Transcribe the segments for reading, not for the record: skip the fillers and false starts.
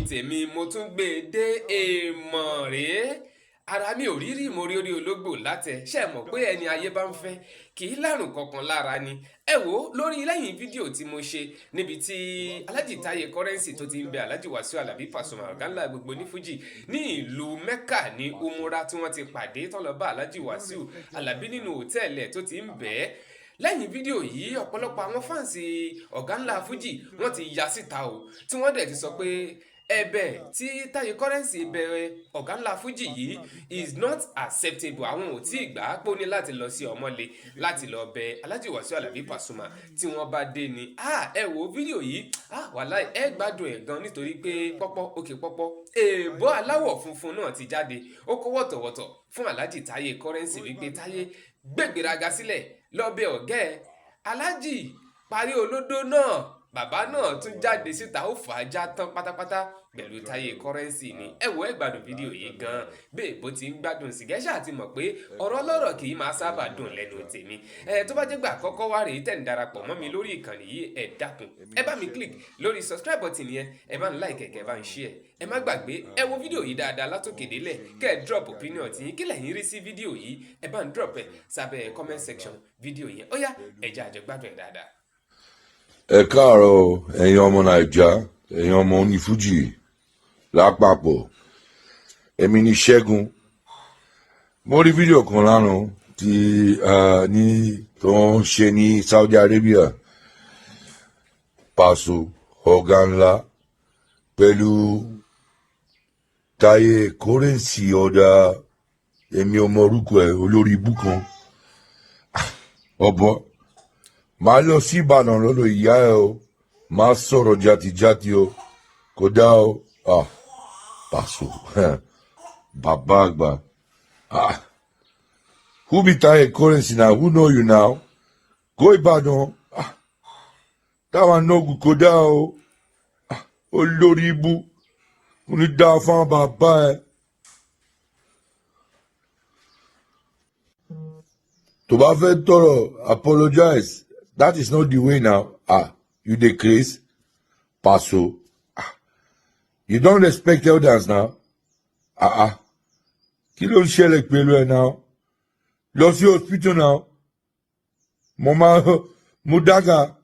Tèmi mo tún gbé e dé. Èèmọ̀ rèé, ara mi ò rírì, mo rí orí ológbò látẹ. Ṣe mọ̀ pé ẹni ayé bá ń fẹ́ kì í lárùn kankan lára ni? Ẹ wò ó, lórí lẹ́yìn fídíò tí mo ṣe níbi tí Alhaji Taye Currency tó ti ń bẹ Alhaji Wasiu Alabi Pasuma, ọ̀gá ńlá gbogbo ní Fuji, ní ìlú Mecca ní umura, tí wọ́n ti pàdé tán lọ bá Alhaji Wasiu Alabi nínú hòtẹ́ẹ̀lì ẹ̀ tó ti ń bẹ́ẹ̀. Lẹ́yìn fídíò yìí, ọ̀pọ̀lọpọ̀ àwọn fans ọ̀gá ńlá Fuji wọ́n ti ya síta o, tí wọ́n dẹ̀ ti sọ pé ẹ̀bẹ̀ tí Taye Currency bẹ̀rẹ̀ ọ̀gá ńlá Fuji yìí is not acceptable. Àwọn ò tí ì gbà á pé ó ní láti lọ sí ọmọlé láti lọ bẹ Alhaji Wasiu Alabi Pasuma tí wọ́n bá dé ni. Ẹ wo fídíò yìí, wàláì, ẹ gbádùn ẹ̀ gan, nítorí pé pọ́pọ́ òkè pọ́pọ́ èèbó aláwọ̀ funfun náà ti jáde. Ó kó wọ̀tọ̀wọ̀tọ̀ fún Alhaji Taye Currency wípé Taye gbẹ̀gbéraga sílẹ̀ lọ́bẹ̀ ọ̀gá ẹ̀ Alhaji parí olódó náà. Bàbá náà tún jáde síta, ó fà á já tán pátápátá pẹ̀lú Taye Currency ni. Ẹ wo, ẹ gbádùn fídíò yìí gan bẹ́ẹ̀ bó ti ń gbádùn sìgẹ́. Ṣáà ti mọ̀ pé ọ̀rọ̀ ọlọ́rọ̀ kì í máa sábà dùn lẹ́nu tèmi. Ẹ tó bá jẹ́ gbà àkọ́kọ́ wá rèé tẹ̀ ń darapọ̀ mọ́ mi lórí ìkànnì yìí, ẹ dákun, ẹ bá mi click lórí subscribe button yẹn, ẹ bá ń like, ẹ bá ń share. Ẹ má gbàgbé, ẹ wo fídíò yìí dáadáa látòkè délẹ̀, kẹ́ ẹ drop opinion tí yín. Kí lẹ̀yin rí sí fídíò yìí? Ẹ bá ń drop ẹ sábẹ́ comment section fídíò yẹn. Ó yá, ẹ jẹ́ àjọ gbádùn ẹ dáadáa. Ẹ káàárọ̀ o, ẹ̀yin ọmọ Naija, ẹ̀yin ọmọ onífújì lápapọ̀. Èmi ní Ṣẹ́gun. Mo rí fídíò kan lánàá tí ní tó ń ṣe ní Saudi Arabia, Paso ọ̀gá ńlá pẹ̀lú Taye Currency. Ọ̀dà èmi ọmọ orúkọ ẹ̀, olórí ibú kan ọ̀bọ. Máa lọ sí Ìbàdàn lọ́dọ̀ ìyá ẹ o, máa sọ̀rọ̀ játijàti o, kò dá o. Ah, Paso, bàbá àgbà, ah, who be Taye Currency now? Who know you now? Go Ìbàdàn. Ah, táwọn nógùn, kò dá o. Ah, olórí ibú, kò ní dáa fún bàbá ẹ. Tó bá fẹ́ tọrọ, apologize. That is not the way now. Ah, you dey craze, Paso. Ah, you don respect elders now. Ah ah, kí ló ń ṣẹlẹ̀ pẹ̀lú ẹ now? Lọ sí hospital now. Mo máa mo dága.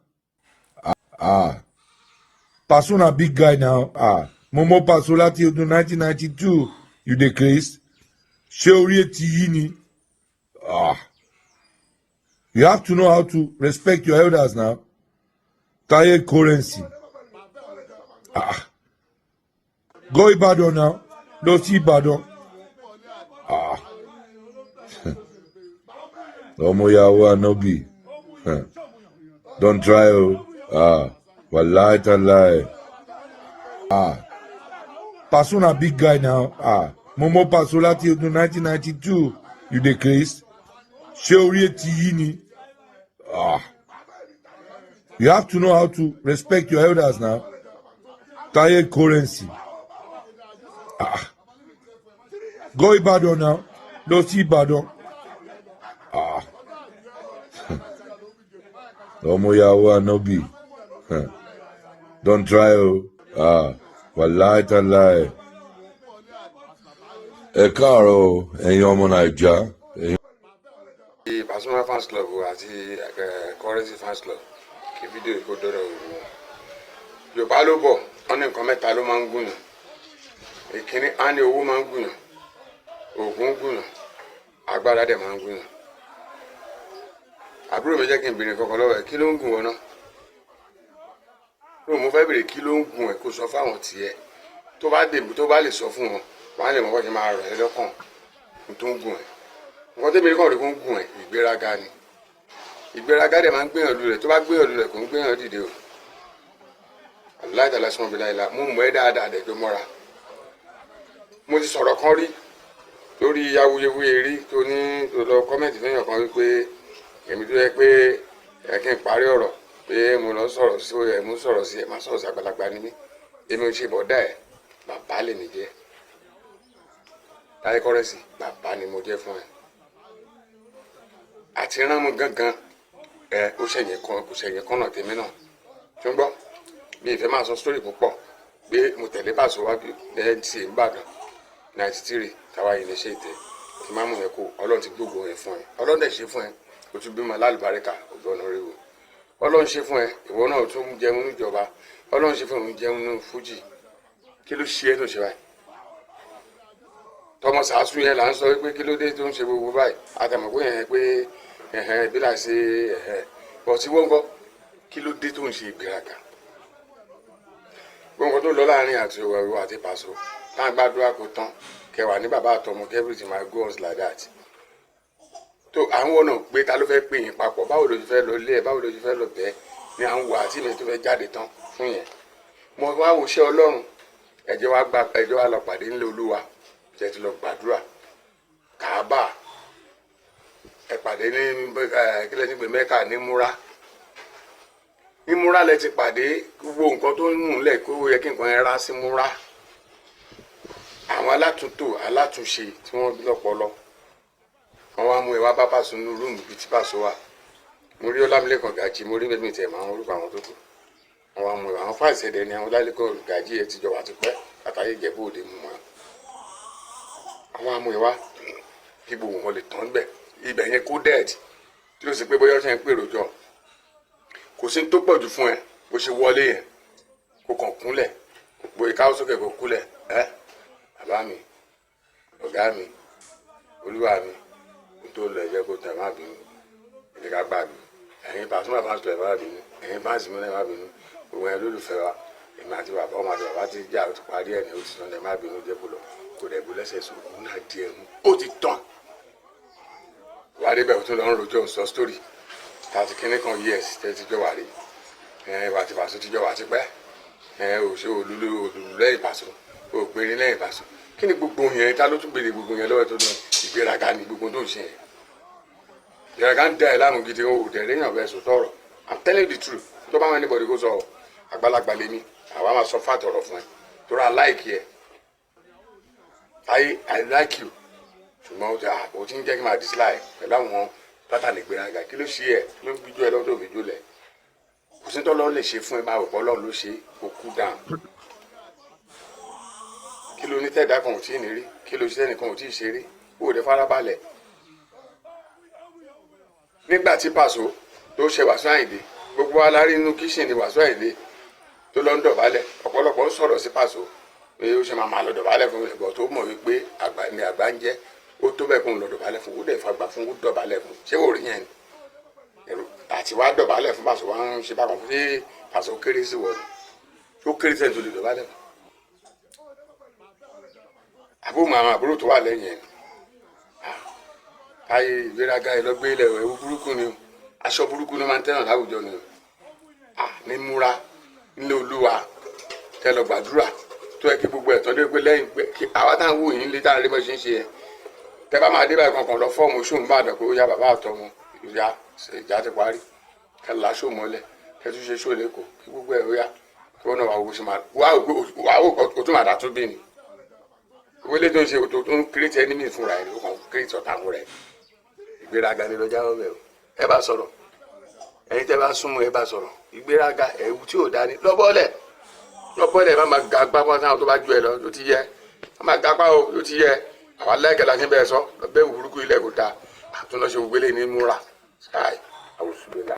Ah, Paso na big guy now. Ah, mo mọ Paso láti ọdún 1992. You dey craze. Ṣé orí ẹ ti yí ni? Ah, you have to know how to respect your elders now. Taye Currency, ah, go Ibadan now. Lọ sí Ìbàdàn. Ah, ọmọ yahoo anabi, don try o. Ah, wàláì tàláì. Ah, Paso na big guy now. Ah, mo mọ Paso láti ọdún 1992. You dey craze. Ṣé orí ẹ ti yí ni? Ah, you have to know how to respect your elders now. Taye Currency, ah, go Ibadan now. Lọ sí Ìbàdàn. Ah, ọmọ yahoo anabi, don try o. Ah, wàláì tàláì. Ẹ káàárọ̀ o, ẹ̀yin ọmọ Naija, ẹ̀yin. Pasuma fans club àti Currency fans club, kí fídíò yìí kó dọ́dọ̀ gbogbo wọn. Yorùbá ló bọ̀, wọ́n ní nǹkan mẹ́ta ló máa ń gùnyàn. Ìkíní á ní owó máa ń gùnyàn, oògùn ń gùnyàn, agbára dẹ̀ máa ń gùnyàn. Àbúrò mi, jẹ́ kí n béèrè kankan lọ́wọ́ ẹ̀. Kí ló ń gùn wọn náà? Lóun mo fẹ́ béèrè, kí ló ń gùn ẹ̀? Kó sọ fáwọn tiẹ̀ tó bá dé, tó bá lè sọ fún wọn, wọn á lè mọ bó ṣe máa rọ̀ ẹ́ lọ́kàn tó ń gùn ẹ̀. Nǹkan tẹ́mi kàn rí kó ń gùn ẹ̀, ìgbéraga ni. Ìgbéraga dẹ̀ máa ń gbéyàn lulẹ̀. Tó bá gbéyàn lulẹ̀, kò ń gbéyàn dìde o. Aláìtàlá sọmọ bíi láìla, mo mọ̀ ẹ́ dáadáa, dẹ̀ tó mọ́ra. Mo ti sọ̀rọ̀ kan rí lórí awuyewuye rí tó ní tó lọ comment fẹ́yàn kan wípé èmi tó yẹ pé ẹ kí n parí ọ̀rọ̀ pé mo lọ sọ̀rọ̀ sí ẹ, mo sọ̀rọ̀ sí ẹ, má sọ̀rọ̀ sí àgbàlagbà ni mí. Èmi ò ṣe bọ̀dá ẹ̀, bàbá lèmi jẹ́. Táyé Currency, bàbá ni mo jẹ́ fún ẹ. Àti ránmú gángan ẹ, ó ṣẹ̀yìn kan, kò ṣẹ̀yìn kan náà tèmi náà tó ń gbọ́. Mi ìfẹ́ máa sọ sórí púpọ̀. Pé mo tẹ̀lé Pàṣọ wá bí NTA nÌbàdàn 93, táwa yìí lè ṣe ìtẹ́ tí máa mú yẹn kó. Ọlọ́run ti gbógo yẹn fún ẹ, Ọlọ́run dẹ̀ ṣe fún ẹ, o tún bímọ lálùbáríkà, ògbọ́n ọ̀nà rẹ̀ wò. Ọlọ́run ṣe fún ẹ, ìwọ náà tún jẹun níjọba. Ọlọ́run ṣe fún ẹ, òun jẹun ní fújì. Kí ló ṣe é tó ṣe báyìí? Tọmọ sàásù yẹn là ń sọ pé kí ló dé tó ń ṣe gbogbo báyìí? Àtàmọ̀ pé yẹn pé ẹ̀hẹ́n bí là ṣe ẹ̀hẹ́n bọ̀ tí wọ́n ń kọ́. Kí ló dé tó ń ṣe ìgbéraga? Gbogbo nǹkan tó lọ láàrin àti ìwọ àti Pàṣọ táwọn gbàdúrà kó tán, kẹwàá ní bàbá àtọmọ, everything máa go on like that. Tó àwọn ọ̀nà pé ta ló fẹ́ pè yín papọ̀? Báwo ló ti fẹ́ lọ ilé ẹ̀? Báwo ló ti fẹ́ lọ bẹ́ẹ̀ ni à ń wà àti mi tó fẹ́ jáde tán fún yẹn? Mo wá wo iṣẹ́ Ọlọ́run. Ẹ̀jẹ̀ wa gba ẹ̀jẹ̀ wa lọ pàdé nílé Olúwa, jẹ́ ti lọ gbàdúrà Kàábà, ẹ pàdé ní kílẹ̀ ní pé Mẹ́kà, ní múra, ní múra lẹ ti pàdé. Gbogbo nǹkan tó ń mú lẹ̀ kó yẹ kí nǹkan yẹn rá sí múra. Àwọn alátúntò alátúnṣe tí wọ́n lọ́pọlọ, wọ́n wá mú ẹ wá bá Pàṣọ nínú room bíi tí Pàṣọ wà. Mo rí Ọlámilékan Gàjí, mo rí bẹ́ẹ̀ mi tẹ̀ mọ́ àwọn orúkọ àwọn tó kù. Wọ́n wá mú ẹ àwọn fáìsì ẹ̀dẹ̀ ni àwọn Ọlámilékan Gàjí ẹ ti jọ wà tipẹ́ àtàyè Ìjẹ̀bú Òde mú wọn. Àwọn amú ẹ wá kí gbogbo wọn lè tán bẹ̀ ibẹ̀ yẹn kó dẹ́ẹ̀tì tí ó sì pé bóyá ọ̀sẹ̀ ń pèrò jọ, kò sí tó pọ̀ jù fún ẹ. Bó ṣe wọlé yẹn, kó kàn kúnlẹ̀, bóyá káwọ́ sókè, kó kúnlẹ̀. Ẹ bàbá mi, ọ̀gá mi, olúwa mi, kó tó lọ, ẹ̀jẹ̀ kó tẹ̀, má bínú, ẹ̀jẹ̀ ká gbàgbé. Ẹ̀yin Pasuma pásítọ̀, ẹ̀ má bínú. Ẹ̀yin fans mi náà, ẹ̀ má bínú. Gbogbo ẹ̀ lólùfẹ́ wa, èmi àti bàbá, ọmọ àti bàbá ti jà, ó ti parí ẹ̀ ní ó ti tán. Ẹ̀ má bínú, jẹ́ kó lọ, kó dẹ̀ bó lẹ́sẹ̀ sọ òun náà di ẹ̀mú, ó ti tán. Wàá débẹ̀, ó tún lọ ń rojọ́, sọ story thirty kínní kan years tẹ́tí jọ wà rí ẹ̀ wà tí Pàṣọ ti jọ wà tipẹ́. Ẹ̀ ò ṣe òlúlú òlùlù lẹ́yìn Pàṣọ, ò gbére lẹ́yìn Pàṣọ. Kí ni gbogbo yẹn? Ta ló tún béèrè gbogbo yẹn lọ́wọ́ tó dùn? Ìgbéraga ni gbogbo tó ń ṣe yẹn. Ìgbéraga ń da ẹ̀ láàmú gidi. O ò dẹ̀ réyàn bẹ́ẹ̀ sọ tọrọ. I'm telling you the truth. Tó bá wọn anybody kó sọ, àgbàlagbà lèmi, àwa máa sọ fàtọ̀rọ̀ fún ẹ torí I like ẹ. I like you, ṣùgbọ́n o ti ń jẹ́ kí n máa dislike pẹ̀lú àwọn pátánì ìgbéraga. Kí ló ṣe ẹ? Kí ló ń gbíjú ẹ lọ́dọ̀ òbí jólẹ̀? Kò sí tọ́lọ́ lè ṣe fún ẹ, máa wò pọ́ Ọlọ́run ló ṣe. Kó cool down. Kí ló ní tẹ̀dá kan ò tí ì ní rí? Kí ló ṣe tẹ́nìkan ò tí ì ṣe rí? Kó o dẹ̀ farabalẹ̀. Nígbà tí Pàṣọ tó ṣe Wàsíù Àyìndé, gbogbo wa la rí inú kitchen ní Wàsíù Àyìndé tó lọ ń dọ̀bálẹ̀. Ọ̀pọ̀lọpọ̀ ń sọ̀rọ̀ sí Pàṣọ pé ó ṣe máa máa lọ dọ̀bálẹ̀ fún ẹ̀gbọ́n tó mọ̀ wípé àgbà ni àgbà ń jẹ́. Ó tó bẹ́ẹ̀ kó ń lọ dọ̀bálẹ̀ fún, ó dẹ̀ fagbà fún, ó dọ̀bálẹ̀ fún. Ṣé wò rí yẹn ni àti wá dọ̀bálẹ̀ fún Pàṣọ wá ń ṣe bákan fún? Ṣé Pàṣọ kéré sí wọ̀ ni? Ó kéré sẹ́ni tó lè dọ̀bálẹ̀ fún? Àbúrò, àwọn àbúrò tó wà lẹ́yìn ẹ̀ ayé ìgbéraga ẹ lọ gbé ilẹ̀. Ẹ̀wù burúkú ni o, aṣọ burúkú ni máa ń tẹ̀yàn láwùjọ ni o. Ní múra nílé Olúwa, tẹ lọ gbàdúrà, tó yẹ kí gbogbo ẹ̀tọ́ dé pé lẹ́yìn pé kí àwa táwọn wò yín lé táwọn rí bọ́ ṣe ń ṣe yẹn. Tẹ bá máa dé báyìí, kankan lọ form show nÌbàdàn pé ó yá, bàbá àtọmọ, ìyá ìjà ti parí, kẹ là show mọ́lẹ̀, kẹ tún ṣe show lẹ́kọ̀ọ́, kí gbogbo ẹ̀ ó yá, kí wọ́n náà wà wò ṣe máa wà wò ó tún máa dà tún bí ni. Wọlé tó ń ṣe tó ń create enemy fúnra ẹ̀ ló kàn create ọ̀tá fúnra ẹ̀. Ìgbéraga ni lọ́jà ọbẹ̀ o. Ẹ bá sọ̀rọ̀, ẹ̀yin tẹ́ bá súnmọ́, ẹ bá sọ̀rọ̀. Ìgbéraga ẹ̀wù tí ò dání lọ́bọ̀ọ́lẹ̀, lọ́bọ̀ọ́lẹ̀. Má máa ga gbá wọn sáwọn tó bá ju ẹ lọ ló ti yẹ. Má máa ga pa o, ló ti yẹ. Àwa lẹ́kẹ̀ẹ́ la ti bẹ́ẹ̀ sọ bẹ́ẹ̀. Wù burúkú ilẹ̀ kò dáa. Àtúnlọ́ṣe gbogbo eléyìí ní múra ṣáì àwòsùn lè la.